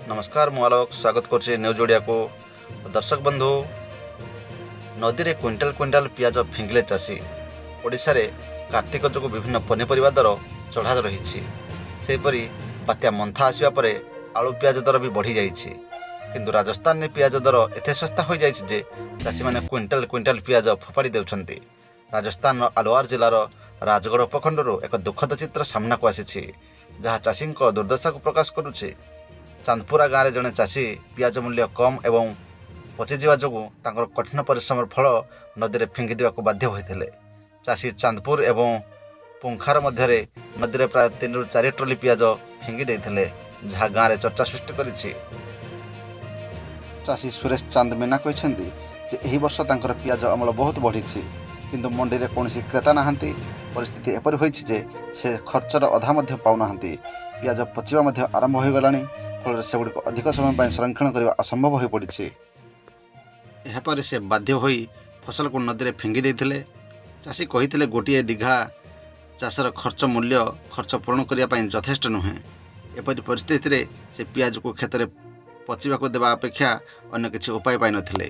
ନମସ୍କାର, ମୁଁ ଆଲୋକ, ସ୍ୱାଗତ କରୁଛି ନ୍ୟୁଜ୍ ଓଡ଼ିଆକୁ। ଦର୍ଶକ ବନ୍ଧୁ, ନଦୀରେ କୁଇଣ୍ଟାଲ କୁଇଣ୍ଟାଲ ପିଆଜ ଫିଙ୍ଗିଲେ ଚାଷୀ। ଓଡ଼ିଶାରେ କାର୍ତ୍ତିକ ଯୋଗୁଁ ବିଭିନ୍ନ ପନିପରିବା ଦର ଚଢ଼ା ରହିଛି। ସେହିପରି ବାତ୍ୟା ମନ୍ଥା ଆସିବା ପରେ ଆଳୁ, ପିଆଜ ଦର ବି ବଢ଼ିଯାଇଛି। କିନ୍ତୁ ରାଜସ୍ଥାନରେ ପିଆଜ ଦର ଏତେ ଶସ୍ତା ହୋଇଯାଇଛି ଯେ ଚାଷୀମାନେ କୁଇଣ୍ଟାଲ କୁଇଣ୍ଟାଲ ପିଆଜ ଫୋପାଡ଼ି ଦେଉଛନ୍ତି। ରାଜସ୍ଥାନର ଆଲୱାର ଜିଲ୍ଲାର ରାଜଗଡ଼ ଉପଖଣ୍ଡରୁ ଏକ ଦୁଃଖଦ ଚିତ୍ର ସାମ୍ନାକୁ ଆସିଛି, ଯାହା ଚାଷୀଙ୍କ ଦୁର୍ଦ୍ଦଶାକୁ ପ୍ରକାଶ କରୁଛି। ଚାନ୍ଦପୁରା ଗାଁରେ ଜଣେ ଚାଷୀ ପିଆଜ ମୂଲ୍ୟ କମ୍ ଏବଂ ପଚିଯିବା ଯୋଗୁଁ ତାଙ୍କର କଠିନ ପରିଶ୍ରମର ଫଳ ନଦୀରେ ଫିଙ୍ଗି ଦେବାକୁ ବାଧ୍ୟ ହୋଇଥିଲେ। ଚାଷୀ ଚାନ୍ଦପୁର ଏବଂ ପୁଙ୍ଖାର ମଧ୍ୟରେ ନଦୀରେ ପ୍ରାୟ 3ରୁ 4 ଟ୍ରଲି ପିଆଜ ଫିଙ୍ଗି ଦେଇଥିଲେ, ଯାହା ଗାଁରେ ଚର୍ଚ୍ଚା ସୃଷ୍ଟି କରିଛି। ଚାଷୀ ସୁରେଶ ଚାନ୍ଦ ମୀନା କହିଛନ୍ତି ଯେ ଏହି ବର୍ଷ ତାଙ୍କର ପିଆଜ ଅମଳ ବହୁତ ବଢ଼ିଛି, କିନ୍ତୁ ମଣ୍ଡିରେ କୌଣସି କ୍ରେତା ନାହାନ୍ତି। ପରିସ୍ଥିତି ଏପରି ହୋଇଛି ଯେ ସେ ଖର୍ଚ୍ଚର ଅଧା ମଧ୍ୟ ପାଉନାହାନ୍ତି। ପିଆଜ ପଚିବା ମଧ୍ୟ ଆରମ୍ଭ ହୋଇଗଲାଣି, ଫଳରେ ସେଗୁଡ଼ିକୁ ଅଧିକ ସମୟ ପାଇଁ ସଂରକ୍ଷଣ କରିବା ଅସମ୍ଭବ ହୋଇପଡ଼ିଛି। ଏହାପରେ ସେ ବାଧ୍ୟ ହୋଇ ଫସଲକୁ ନଦୀରେ ଫିଙ୍ଗି ଦେଇଥିଲେ। ଚାଷୀ କହିଥିଲେ, ଗୋଟିଏ ଦିଘା ଚାଷର ଖର୍ଚ୍ଚ ମୂଲ୍ୟ ଖର୍ଚ୍ଚ ପୂରଣ କରିବା ପାଇଁ ଯଥେଷ୍ଟ ନୁହେଁ। ଏପରି ପରିସ୍ଥିତିରେ ସେ ପିଆଜକୁ କ୍ଷେତରେ ପଚିବାକୁ ଦେବା ଅପେକ୍ଷା ଅନ୍ୟ କିଛି ଉପାୟ ପାଇନଥିଲେ।